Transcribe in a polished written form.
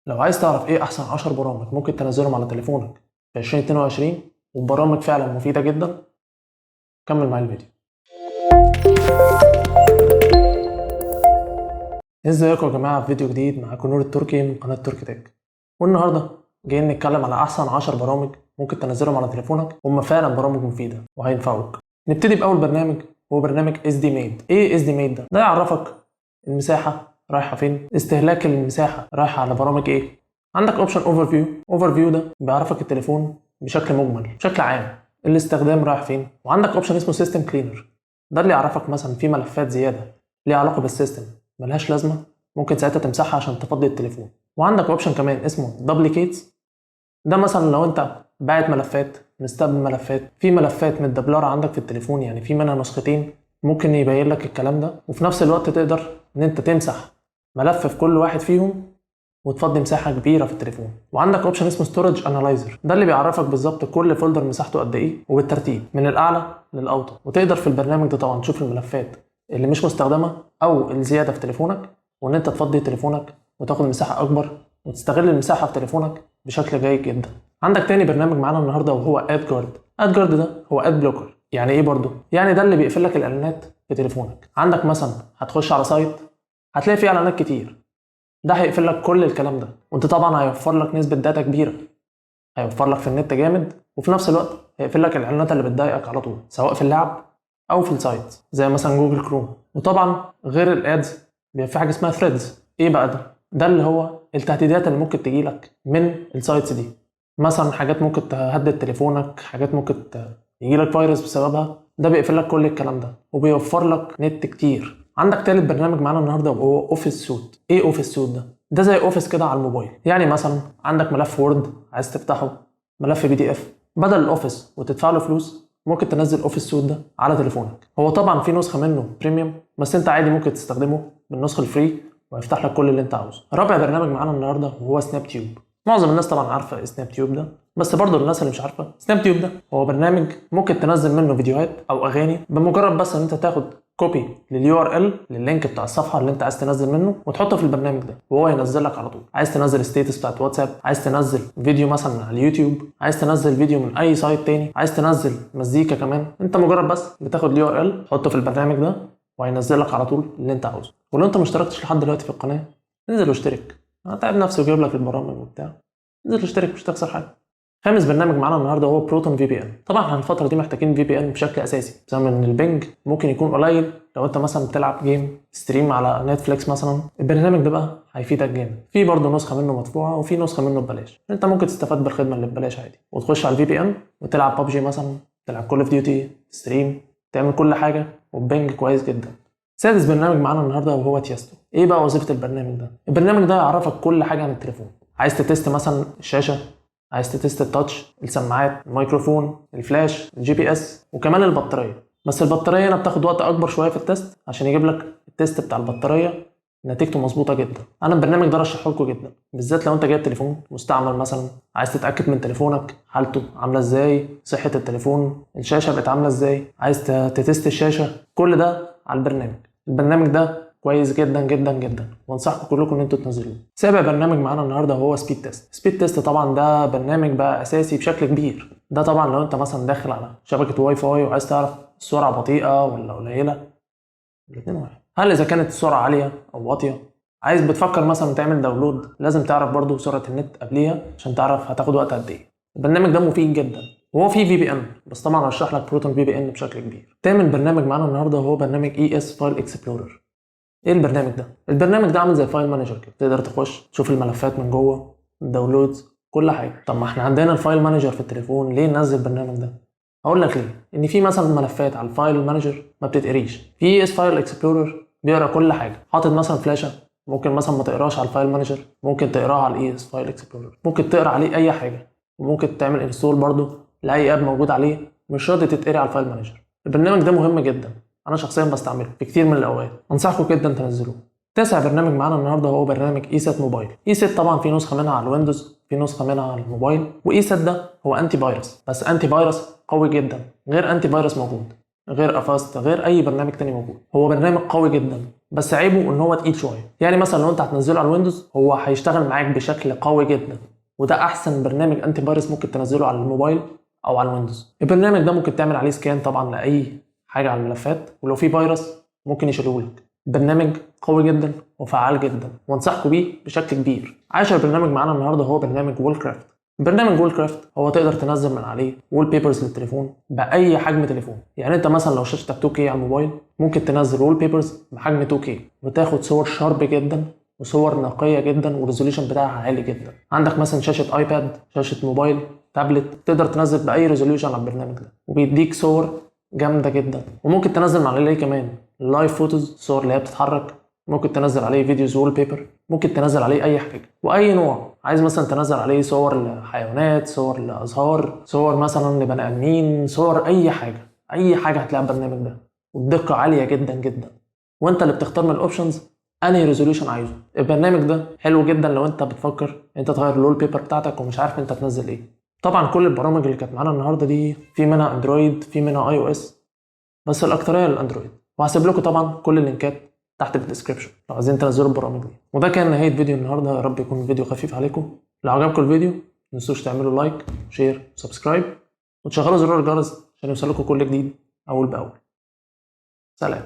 لو عايز تعرف ايه احسن 10 برامج ممكن تنزلهم على تليفونك في 2022 وبرامج فعلا مفيدة جدا، كمل معايا الفيديو. ازيكم يا جماعة، في فيديو جديد معاكم نور التركي من قناة تركي تك. والنهاردة جايين نتكلم على احسن 10 برامج ممكن تنزلهم على تليفونك، هم فعلا برامج مفيدة وهينفعوك. نبتدي بأول برنامج، هو برنامج SD Maid. ايه SD Maid ده؟ ده يعرفك المساحة رايحة فين، استهلاك المساحة رايحة على برامج ايه. عندك option overview. overview ده بيعرفك التليفون بشكل مجمل، بشكل عام الاستخدام رايح فين. وعندك option اسمه system cleaner، ده اللي يعرفك مثلا في ملفات زيادة ليها علاقة بال system ملهاش لازمة، ممكن ساعتها تمسحها عشان تفضي التليفون. وعندك option كمان اسمه duplicates، ده مثلا لو انت باعت ملفات، مستقبل ملفات، في ملفات متدبلره عندك في التليفون، يعني في منها نسختين، ممكن يبين لك الكلام ده. وفي نفس الوقت تقدر ان انت تمسح ملف في كل واحد فيهم وتفضي مساحة كبيرة في التليفون. وعندك option اسمه storage analyzer، ده اللي بيعرفك بالظبط كل folder مساحته قد ايه وبالترتيب من الاعلى للاوطى. وتقدر في البرنامج ده طبعا تشوف الملفات اللي مش مستخدمة او الزيادة في تليفونك، وان انت تفضي تليفونك وتاخد مساحة اكبر وتستغل المساحة في تليفونك بشكل جيد جدا. عندك تاني برنامج معانا النهارده وهو AdGuard. AdGuard ده هو ad blocker. يعني ايه برضه؟ يعني ده اللي بيقفل لك الاعلانات في تليفونك. عندك مثلا هتخش على site هتلاقي فيه اعلانات كتير، ده هيقفل لك كل الكلام ده. وانت طبعا هيوفر لك نسبه data كبيرة، هيوفر لك في النت جامد، وفي نفس الوقت هيقفل لك الاعلانات اللي بتضايقك على طول، سواء في اللعب او في ال site زي مثلا Google Chrome. وطبعا غير ال ads بيبقى في حاجة اسمها threats. ايه بقى ده؟ ده اللي هو التهديدات اللي ممكن تجيلك من ال sites دي، مثلا حاجات ممكن تهدد تليفونك، حاجات ممكن يجيلك فيروس بسببها، ده بيقفل لك كل الكلام ده وبيوفر لك نت كتير. عندك تالت برنامج معانا النهارده وهو Office Suite. ايه Office Suite ده؟ ده زي Office كده على الموبايل. يعني مثلا عندك ملف Word عايز تفتحه، ملف PDF، بدل ال Office وتدفع له فلوس ممكن تنزل Office Suite ده على تليفونك. هو طبعا في نسخه منه premium، بس انت عادي ممكن تستخدمه بالنسخة ال free ويفتح لك كل اللي انت عاوزه. رابع برنامج معانا النهارده وهو Snaptube. معظم الناس طبعا عارفه Snaptube ده، بس برضه الناس اللي مش عارفه، Snaptube ده هو برنامج ممكن تنزل منه فيديوهات او اغاني بمجرد بس ان انت تاخد copy لل URL، لل link بتاع الصفحة اللي انت عايز تنزل منه، وتحطه في البرنامج ده وهو ينزل لك على طول. عايز تنزل status بتاعت واتساب، عايز تنزل فيديو مثلا على اليوتيوب، عايز تنزل فيديو من اي site تاني، عايز تنزل مزيكا كمان، انت مجرد بس بتاخد ال URL تحطه في البرنامج ده وهينزل لك على طول اللي انت عاوزه. ولو انت ما اشتركتش لحد دلوقتي في القناة، انزل واشترك. انا تعب نفسي وجايب لك البرامج وبتاع، انزل واشترك مش هتخسر حاجة. خامس برنامج معانا النهارده هو Proton VPN. طبعا احنا الفترة دي محتاجين VPN بشكل اساسي، بسبب ان ال ping ممكن يكون قليل لو انت مثلا بتلعب game، stream على Netflix مثلا. البرنامج ده بقى هيفيدك جامد. في برضه نسخه منه مدفوعة وفي نسخه منه ببلاش، انت ممكن تستفاد بالخدمة اللي ببلاش عادي وتخش على ال VPN وتلعب ببجي مثلا، تلعب Call of Duty، stream، تعمل كل حاجة وب ping كويس جدا. سادس برنامج معانا النهارده وهو Testo. ايه بقى وظيفة البرنامج ده؟ البرنامج ده يعرفك كل حاجة عن التليفون. عايز ت test مثلا الشاشة، عايز ت test ال touch، السماعات، الميكروفون، ال flash، ال GPS، وكمان البطارية. بس البطارية هنا بتاخد وقت اكبر شوية في ال test عشان يجيب لك ال test بتاع البطارية نتيجته مظبوطة جدا. انا البرنامج ده رشحه لكم جدا، بالذات لو انت جايب تليفون مستعمل مثلا، عايز تتاكد من تليفونك حالته عامله ازاي، صحة التليفون، الشاشة بقت عامله ازاي، عايز ت test الشاشة، كل ده على البرنامج. البرنامج ده كويس جدا جدا جدا، وانصحكم كلكم ان انتوا تنزلوه. سابع برنامج معانا النهارده هو Speedtest. Speedtest طبعا ده برنامج بقى اساسي بشكل كبير. ده طبعا لو انت مثلا داخل على شبكة واي فاي وعايز تعرف السرعة بطيئه ولا قليله، الاثنين واحد، هل اذا كانت السرعة عالية او واطية، عايز بتفكر مثلا تعمل download، لازم تعرف برضو سرعة النت قبليها عشان تعرف هتاخد وقت قد ايه. البرنامج ده مفيد جدا، وهو فيه VPN، بس طبعا ارشح لك Proton VPN بشكل كبير. تامن برنامج معانا النهارده هو برنامج ES File Explorer. ايه البرنامج ده؟ البرنامج ده عامل زي file manager كده، تقدر تخش تشوف الملفات من جوه، ال downloads، كل حاجة. طب ما احنا عندنا ال file manager في التليفون، ليه ننزل البرنامج ده؟ هقول لك ليه. ان في مثلا ملفات على ال file manager ما بتتقريش، في ES File Explorer بيقرا كل حاجة. حاطط مثلا فلاشه ممكن مثلا ما تقراش على ال file manager، ممكن تقراها على ال ES File Explorer، ممكن تقرا عليه اي حاجة، وممكن تعمل install برضو لاي app موجود عليه مش راضي تتقري على ال file manager. البرنامج ده مهم جدا، انا شخصيا بستعمله في كتير من الاوقات، انصحكم جدا تنزلوه. تاسع برنامج معانا النهارده هو برنامج ESET Mobile. ESET طبعا في نسخه منها على ال Windows، في نسخه منها على الموبايل. و ESET ده هو antivirus، بس antivirus قوي جدا، غير antivirus موجود، غير Avast، غير اي برنامج تاني موجود. هو برنامج قوي جدا، بس عيبه ان هو تقيل شويه. يعني مثلا لو انت هتنزله على ال Windows هو هيشتغل معاك بشكل قوي جدا، وده احسن برنامج antivirus ممكن تنزله على الموبايل او على ال Windows. البرنامج ده ممكن تعمل عليه scan طبعا لاي حاجة على الملفات، ولو في فيروس ممكن يشيله لك. برنامج قوي جدا وفعال جدا، وانصحكم بيه بشكل كبير. عاشر برنامج معانا النهارده هو برنامج Wallcraft. برنامج Wallcraft هو تقدر تنزل من عليه wallpapers للتليفون باي حجم تليفون. يعني انت مثلا لو شاشتك 2K على الموبايل ممكن تنزل wallpapers بحجم 2K وتاخد صور sharp جدا وصور نقية جدا وال resolution بتاعها عالي جدا. عندك مثلا شاشة iPad، شاشة موبايل، تابلت، تقدر تنزل باي resolution على البرنامج ده وبيديك صور جامدة جدا. وممكن تنزل من عليه كمان live photos، صور اللي هي بتتحرك، ممكن تنزل عليه videos wallpaper، ممكن تنزل عليه اي حاجة واي نوع عايز. مثلا تنزل عليه صور لحيوانات، صور لازهار، صور مثلا لبني ادمين، صور اي حاجه، اي حاجة هتلاقيها في البرنامج ده، وبدقه عالية جدا جدا. وانت اللي بتختار من ال options انهي resolution عايزه. البرنامج ده حلو جدا لو انت بتفكر انت تغير ال wallpaper بتاعتك ومش عارف انت تنزل ايه. طبعا كل البرامج اللي كانت معانا النهارده دي في منها Android، في منها iOS، بس الاكترية لل Android. وهسيب لكم طبعا كل اللينكات تحت في ال description لو عايزين تنزلوا البرامج دي. وده كان نهاية فيديو النهارده، يا رب يكون الفيديو خفيف عليكم. لو عجبكم الفيديو متنسوش تعملوا like، share، subscribe، وتشغلوا زرار الجرس عشان يوصلكم كل جديد اول باول. سلام.